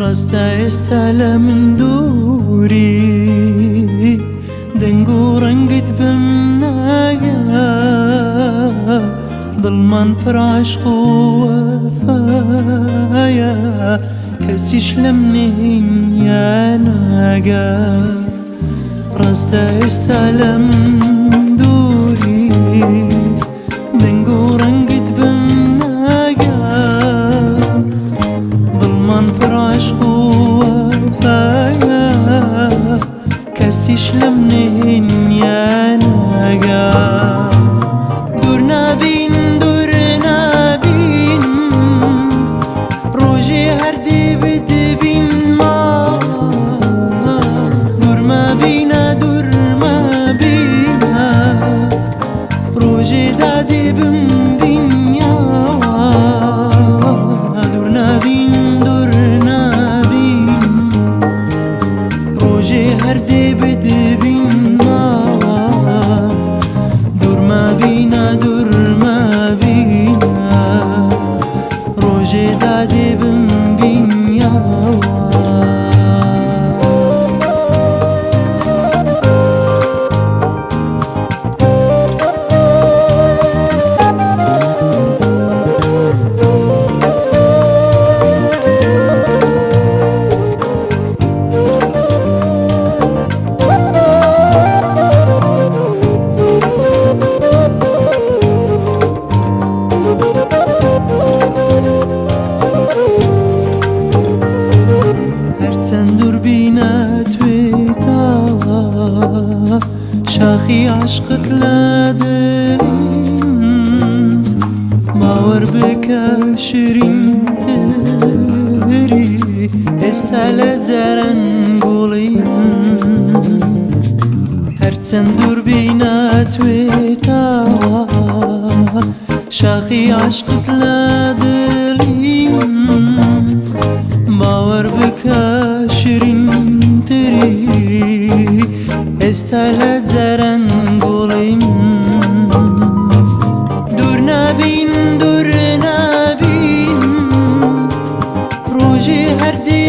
ڕاستە ئێستا لە من دووری، دەنگ و ڕەنگت بم ناگا، دڵمان پڕ عەشق و وەفایە، کەسیش لەم نهێنیە ناگا. ڕاستە ئێستا لە من دووری، دەنگ و ڕەنگت بم ناگا، دڵمان پڕ عەشق و وەفایە، کەسیش لەم نهێنیە ناگا. دوور نابین، دوور نابین، ڕۆژێ هەر دێ بدبین ما. دوور مەبینە، دوور مەبینە، ڕۆژێ دادێ بمبینیاوە. دوور نابین، دوور نابین، ڕۆژێ هەر دێ بدبین ماوە. دوور مەبینە، دوور مەبینە، ڕۆژێ دادێ بمبینیاوە. هەرچەند دووربینە توێتاوە، شاخی عشقت لە دڵیم، باوەڕ بکە شیرینتری ئێستا لە جاران گوڵیم. هەرچەند دووربینە توێتاوە، شاخی عشقت لە دڵیم، باوەڕ بکە شیرینتری ئێستا لە جاران گوڵیم. دوور نابین، دوور نابین، ڕۆژێ هەر دێ